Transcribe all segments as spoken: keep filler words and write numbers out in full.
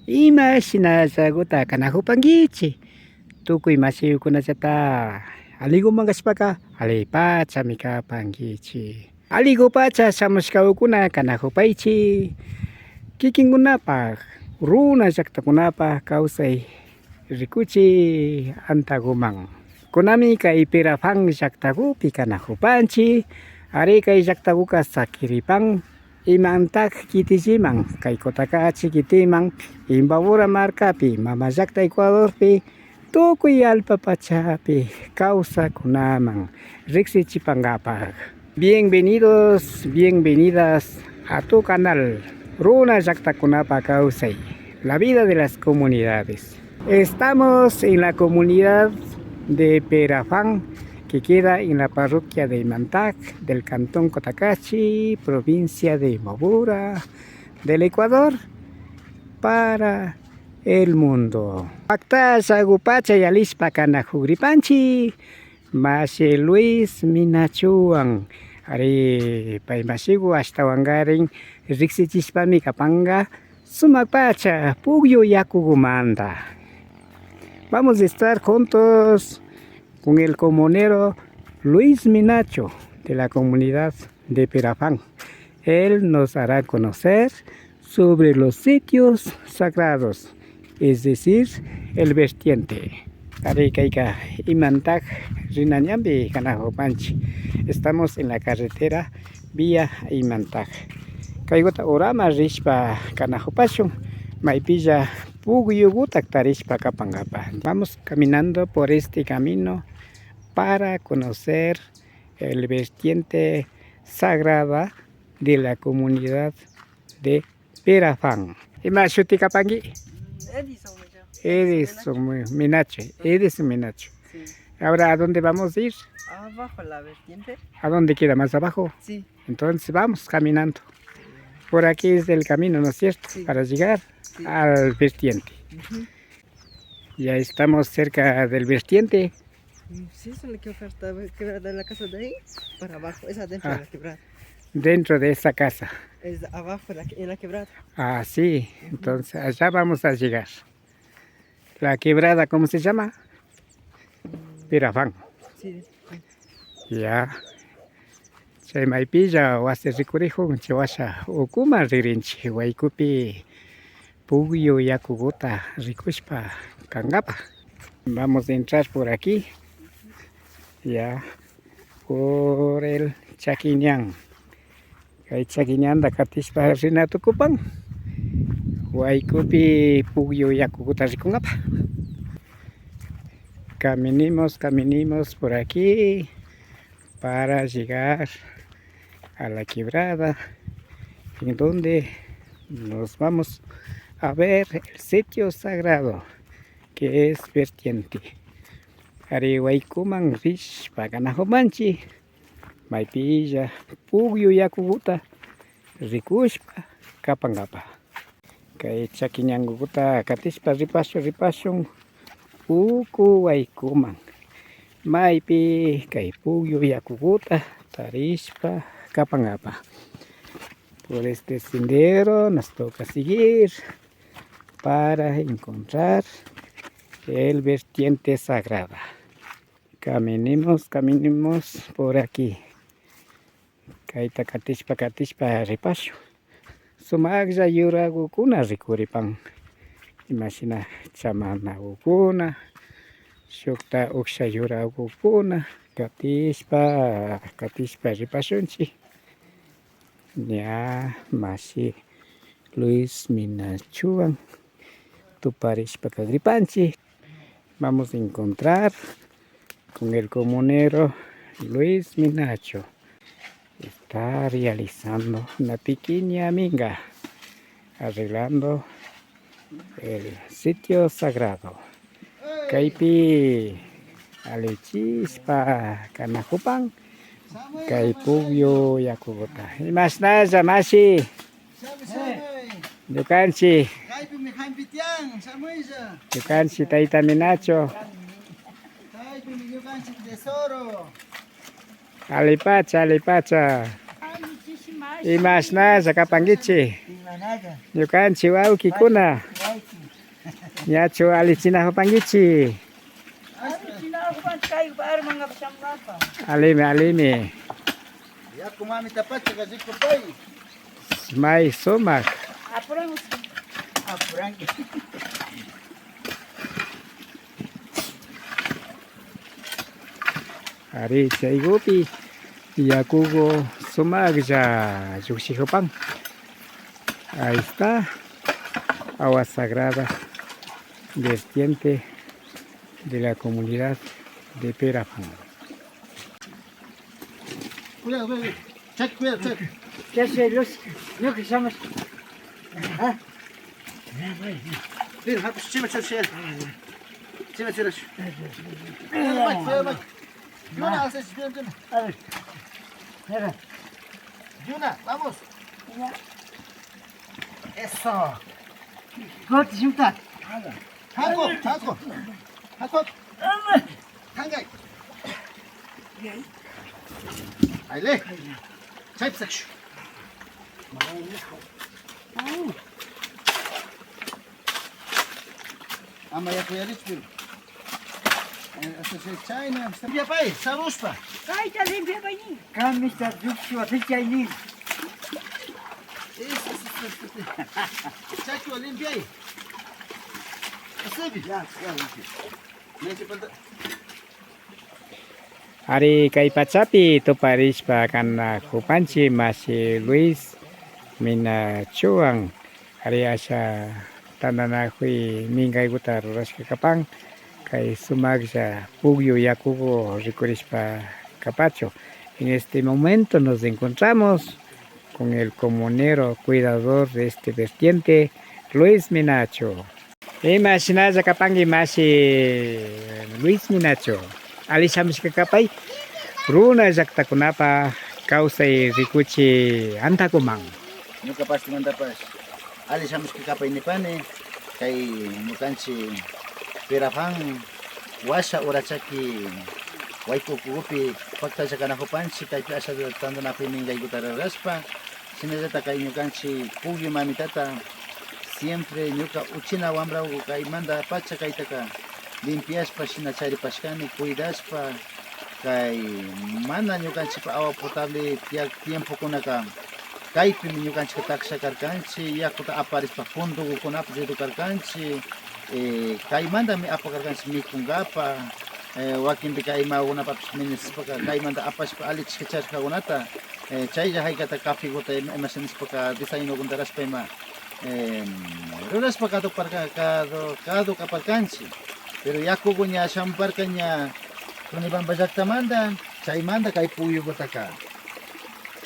Imashinallakuta kanakupankichik. Tukuy mashikukunallata allikuman kashpaka allipachami kapankichik. Allikupacha shamushkakuna kanakupaychik kikinkunapak, runa llaktakunapak kawsay rikuchik antakuman. Kunami kay Perafán llaktakupi kanakupanchik. Ari, kay llaktakuka sakiripan Imantak kitilliman, kay Cotacachi kitiman, Imbabura markapi, mama llakta Ecuadorpi, tukuy allpa pachapi kawsakkunaman riksichipankapak. Bienvenidos, bienvenidas a tu canal, Runa Llaktakunapa Kawsay, la vida de las comunidades. Estamos en la comunidad de Perafán, que queda en la parroquia de Imantac, del cantón Cotacachi, provincia de Imbabura, del Ecuador, para el mundo. Paktallakupacha yalishpa kanakugripanchik mashi Luis Minachuwan. Ari, pay mashiku ashtawankarin riksichishpami kapanka sumak pacha pukyu yakukumanta. Vamos a estar juntos con el comunero Luis Minacho de la comunidad de Perafán. Él nos hará conocer sobre los sitios sagrados, es decir, el vertiente. Ari, kayka Imantak rina ñanpi kanakupanchik. Estamos en la carretera vía Imantak. Kaykuta urama rishpa kanakupashun, maypilla pukyukuta tarishpa kapankapa. Vamos caminando por este camino para conocer el vertiente sagrada de la comunidad de Perafán. Ima shuti kapanki? Edison me llamo. Edison Minacho. Edison Minacho. Sí. Ahora, ¿a dónde vamos a ir? Abajo la vertiente. ¿A dónde queda más abajo? Sí. Entonces vamos caminando. Por aquí es el camino, ¿no es cierto? Sí. Para llegar, sí, al vertiente. Ujú. Ya estamos cerca del vertiente. Mm, sí, es la que oferta quebrada de la casa de ahí para abajo, es adentro de la quebrada. Dentro de esa casa. Es abajo, la que- en la quebrada. Ah, sí. Ujú. Entonces allá vamos a llegar. La quebrada, ¿cómo se llama? Pirafán. Sí. Ya. Chay maypilla wasi rikurikun, chay washa ukuman ririnchik, waykupi pukyu yakukuta rikushpa kankapa. Vamos a entrar por aquí. Ya. Por el chakiñan. Kay chakiñanta katishpa rina tukupan. Waykupi pukyu yakukuta rikunkapa. Caminemos, caminemos por aquí para llegar a la quebrada, en donde nos vamos a ver el sitio sagrado que es vertiente. Ari, waykuman rishpa kanakupanchik, maypilla pukyu yakukuta rikushpa kapankapa. Kay chakiñankukuta katishpa ripashun, ripashun uku waykuman, maypi kay pukyu yakukuta tarishpa kapankapa. Por este sendero nos toca seguir para encontrar el vertiente sagrada. Caminemos, caminemos por aquí. Kayta katishpa, katishpa ripashun. Sumaklla yurakukuna rikuripan. Imashina chamanakukuna, shukta uksha yurakukuna katishpa, katishpa ripashunchik. Ña mashi Luis Minachuwan tuparishpa kagripanchik. Vamos a encontrar con el comunero Luis Minacho. Está realizando una pequeña minga, arreglando el sitio sagrado. Kaypi alichishpa kanakupan kay pukyu yakukuta. Imashnalla, mashi? Shamuy, shamuy. Ñukanchik. Kaypimi hampi tiyan, shamuylla. Ñukanchik tayta Minacho. Kaypimi ñukanchik tesoro. Alipacha, alipacha. Imashnalla kapankichik? Imanalla. Ñukanchik wawkikuna. Wawki, Ñachu allichinajupankichi? Allichinajupanchi kay barmanka shamunapa. Allimi, allimi. Yaku mamita pachaka rikupay. May sumak. Apuranki. Apuranki. Ari, chaykupi yakuku sumaklla llukshijupan. Ahí está, agua sagrada, vertiente de la comunidad de Perafán. Cuidado, ve, ve. Chaki, cuidado, chaki. ¿Qué hace, Luz? No, que estamos. ¿Ah? Mira, pues, chima, chima, chima. Chima, chima. Cuidado, Mike, cuidado, Mike. Yuna, haces bien, Yuna. A ver. Mira. Yuna, vamos. Ya. Eso. Corte, chuta. Hago, hago, hago. Hago. Tangay. Ayle. Chaypi sakshu. Ama yakuyarichu, pero. Eh, hasta se chayna, limpiapay, saruspa. Kayta limpiapay nin. Kamita llukshua richay nin. Eso, eso, eso, eso. Chakiwa limpiay. Así. Ya, ya, limpiay. Me hace falta. Ari, kay pachapi tuparishpa kanajupanchi mashi Luis Minachuwan. Ari, asha tantanajuy minkaykuta rurashka kapan, kay sumaklla pukyu yakuku rikurishpa kapachu. En este momento nos encontramos con el comunero cuidador de este vertiente, Luis Minachu. Imashinalla kapanki mashi Luis Minachu? Alli shamushka kapay runa llaktakunapa kawsay rikuchi antakuman. Ñuka partimantapash alli shamushka kapay nipani, kay ñukanchi Perafán washa urachaki waykukupi paktalla kanajupanchi, kaypi asha tantanajuy minkaykuta rurashpa, shinallata kay ñukanchi pukyu mamitata siempre ñuka uchilla wambraku kaymanta pacha kaytaka limpiashpa shina charipashkani, cuidashpa, kay mana ñukanchipa agua potable tiyak tiempokunaka kaypimi ñukanchika taksha karkanchi, yakuta aparishpa puntukukunapi ridu karkanchi, eh, kaymantami apakarkanchi mikunkapa, eh, wakinpika imakunapapish minisishpaka kaymanta apashpa allichishka charishkakunata, eh, chaylla jaykata cafekuta ima, imasha nishpaka desayunokunata rashpa ima, em, rurashpa kaduparka, kadu, kadu kaparkanchi. Pero yakuku ña shamuparka ña Tunibamba llaktamanta, chaymanta kay pukyukutaka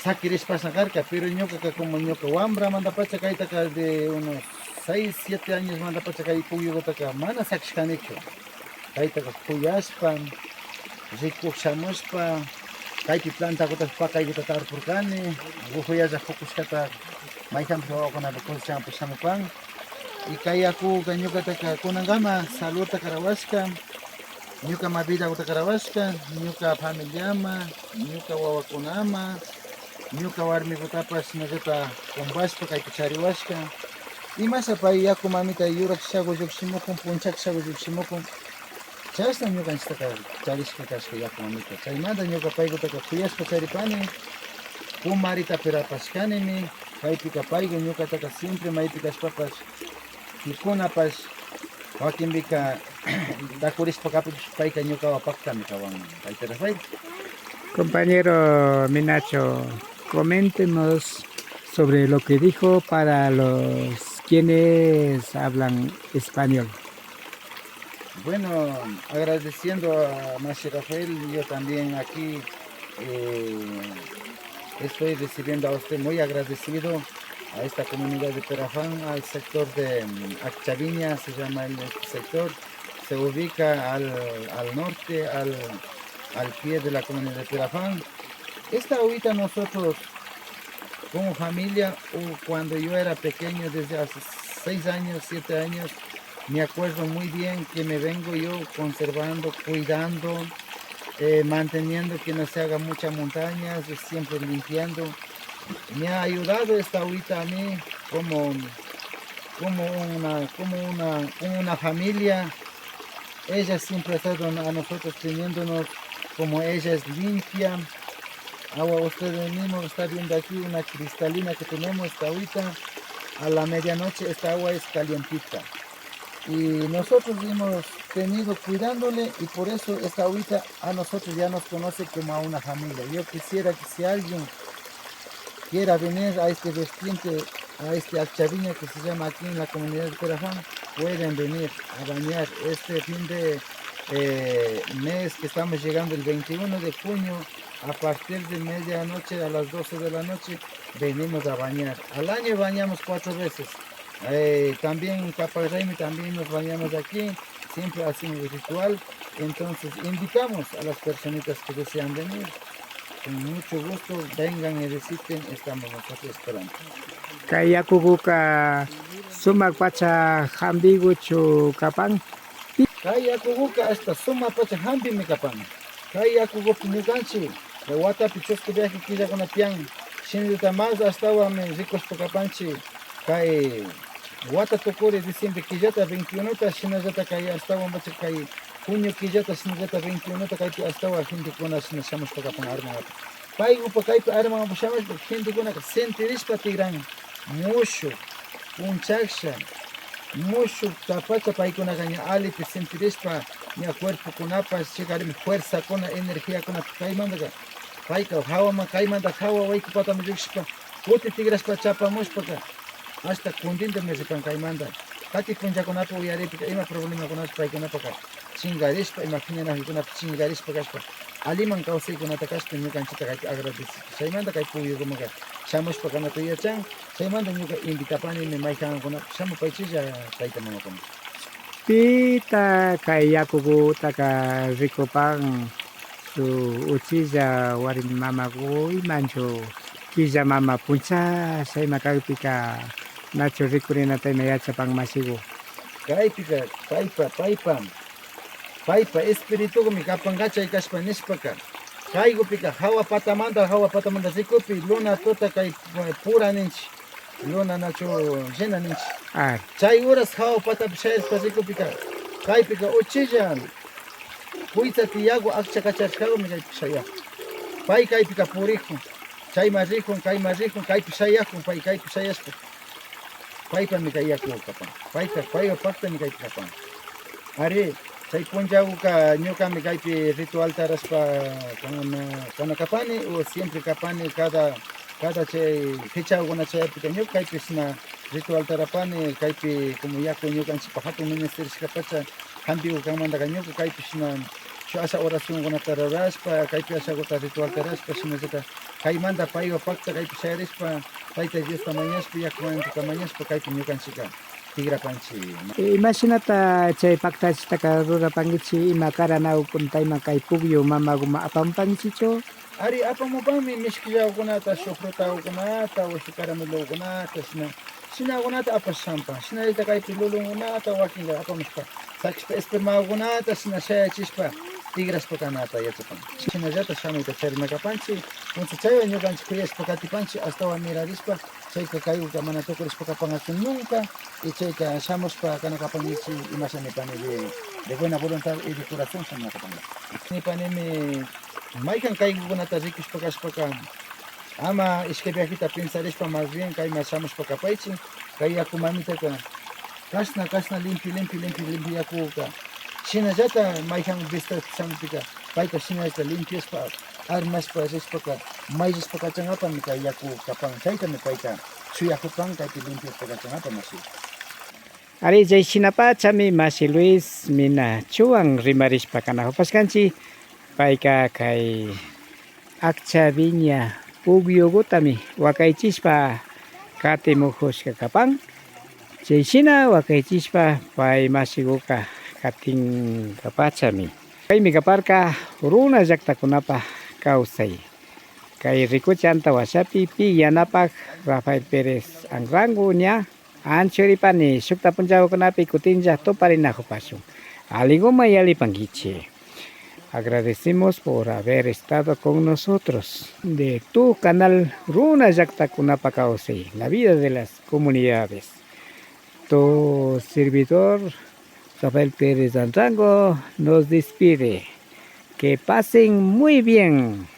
sakirishpashna karka, pero ñukaka como ñuka wambramantapacha kaytaka de unos seis, siete añosmantapacha kay pukyukutaka mana sakishkanichu. Kaytaka kuyashpa, rikuk shamushpa, kaypi plantakuta, pakaykuta tarpurkani, gujuyalla pukushkata mayjanpish wawakunapi cosechanpash shamupan. Y kay yakuka ñukataka kunankama saludta karawashka, ñuka ma vidakuta karawashka, ñuka familiama, ñuka wawakunama, ñuka warmikutapash shinallata kumpashpa kaypi chariwashka. Imasha pay yaku mamita yurakshaku llukshimukun, punchakshaku llukshimukun. Chashna ñukanchiktaka charishka kashka yaku mamita. Chaymanta ñuka paykutaka kuyashpa charipani, kumarita apashkanimi. Kaypika payku ñukataka siempre maypi kashpapash, pikunapash, wakinpika takurishpa kapipish payka ñukawan paktami kawan, tayta Rafael. Compañero Minacho, coméntenos sobre lo que dijo para los quienes hablan español. Bueno, agradeciendo a Mashi Rafael, yo también aquí, eh, estoy recibiendo a usted muy agradecido a esta comunidad de Perafán, al sector de, mm, Akchaviña, se llama el, este sector, se ubica al, al norte, al, al pie de la comunidad de Perafán. Esta agüita nosotros como familia, o cuando yo era pequeño, desde hace seis años, siete años, me acuerdo muy bien que me vengo yo conservando, cuidando, eh, manteniendo que no se haga mucha montaña, yo siempre limpiando. Me ha ayudado esta agüita a mí como como una, como una, como una familia. Ella siempre ha estado a nosotros teniéndonos como ella es limpia. Agua, ustedes mismos está viendo aquí una cristalina que tenemos, esta agüita. A la medianoche esta agua es calientita. Y nosotros hemos tenido cuidándole y por eso esta agüita a nosotros ya nos conoce como a una familia. Yo quisiera que si alguien quiera venir a este vertiente, a este Akcha Viña que se llama aquí en la comunidad de Peraján, pueden venir a bañar este fin de eh, mes que estamos llegando el veintiuno de junio, a partir de medianoche a las doce de la noche, venimos a bañar. Al año bañamos cuatro veces. Eh, también Kapak Raymi también nos bañamos aquí, siempre hacemos el ritual. Entonces invitamos a las personitas que desean venir. Con mucho gusto, vengan y visiten, estamos nosotros esperando. Kay yakuguka sumak pacha hampiguchu kapan? Kay yakuguka hasta sumak pacha hampimi kapan. Kay yakugupi ñukanchik kay watapi chusku viaje killakuna tiyan. Shinallata mas ashtawanmi rikushpa kapanchik kay wata tukuri diciembre killata veintiunota, shinallata kay ashtawanpacha kay junio killata, shinallata veintiunota kaypi ashtawan gentekuna shina shamushpa kapan armankapak. Paykupa kaypi armankapak shamushpa gentekunaka sentirishpa tikran mushuk, punchaksha, mushuktapacha paykunaka ña allipi sentirishpa ña cuerpokunapash chikarimi fuerzakuna, energiakunata kaymantaka payka hawaman, kaymanta hawa waykupatami llukshishpa kutin tikrashpa chapamushpaka hasta kuntintami ripan kaymanta. Kati punchakunapi uyaripika ima problemakunapash paykunapaka chinkarishpa, ima piñanakuykunapi chinkarishpa kashpa, alliman kawsaykunata kashpa ñukanchikta kaypi agradecishpa, chaymanta kay pukyukumaka shamushpa kanata yachan. Chaymanta ñuka invitapanimi maykankunapi shamupaychilla tayta mamakuna. Pita kay yakukutaka rikupan? Shuk uchilla warmi mamaku imanchu killa mama punchasha ima kakpika nachu rikurinata ima yachapan mashiku? Kaypika paypa, paypa, paypa espiritukumi kapanka chay kashpa nishpaka. Kaykupika hawa patamanta, hawa patamanta rikupi luna tuta kay, eh, pura ninchik. Luna nachu llena ninchik. Ari. Chay horas hawa patapi shayashpa rikupika, kaypika uchilla kuytsa tiyaku akcha kacharishkakumi kaypi shayakun. Pay kaypika purikun, chayman rikun, kayman rikun, kaypi shayakun, pay kaypi shayashpa. Paypami kay yaku kapan. Payka, paypa paktami kaypi kapan. Ari, chay punchakuka ñukami kaypi ritualta rurashpa kana, kana kapani o siempre kapani cada, cada chay fechakuna chayapika ñuka kaypi shina ritualta rurapani, kaypi como yaku ñukanchikpa hatun ministerishkapacha hampiku kanmantaka ñuka kaypi shina shuk asha oracionkunata rurashpa, kaypi ashakuta ritualta rurashpa, shinallata kaymanta paypa pakta kaypi shayarishpa, Tayta Diosta mañashpa, yakumanta mañashpa, kaypi ñukanchikka tikrapanchik. Imashinata chay paktachitaka rurapankichik, ima karanakukunata ima kay pukyu mamakuman apamupankichikchu? Ari, apamupanmi mishkillakukunata, shuk frutakukunata, o shuk caramelokukunata, shina, shinakunata apashpa, shinallata kaypi lulunkunata wakinka apamushpa, sakishpa espermakukunata shina shayachishpa tikrashpa kanata yachapan. Shinallata shamuyta charinakapanchik, puncha chaywan ñukanchik kuyashpa katipanchik, ashtawan mirarishpa, chayka kaykuka mana tukurishpa kapankachu nunca, y chayka shamushpa kanakapankichik imasha nipani de, de buena voluntad y de corazón shamunakapanka. Nipanimi, maykan kaykukunata rikushpa kashpaka, ama ishkay viajeta pensarishpa, más bien kayman shamushpa kapaychik, kay yaku mamitaka kashna, kashna limpio, limpio, limpio, limpio yakuka. Shinallata mayjan visita shamupika, payka shinallata limpiashpa, armashpa rishpaka, mayllashpa kachankapami kay yaku kapan, chaytami payka shuyakupan, kaypi limpiashpa kachankapa mashi. Ari, chay shinapachami mashi Luis Minachuwan rimarishpa kanakupashkanchik. Payka kay akcha viña pukyukutami wakaychishpa katimukushka kapan. Chay shina wakaychishpa pay mashikuka katinkapachami. Kaymi kaparka runa llaktakunapa kawsay. Kay rikuchik antawashapi pi yanapak Rafael Pérez Anrango ña anchuripani, shukta punchakunapi kutinlla tuparinakupashun. Alliguman yallipankichik. Agradecemos por haber estado con nosotros de tu canal Runa Llaktakunapa Kawsay, la vida de las comunidades. Su servidor Rafael Pérez Anrango nos despide. Que pasen muy bien.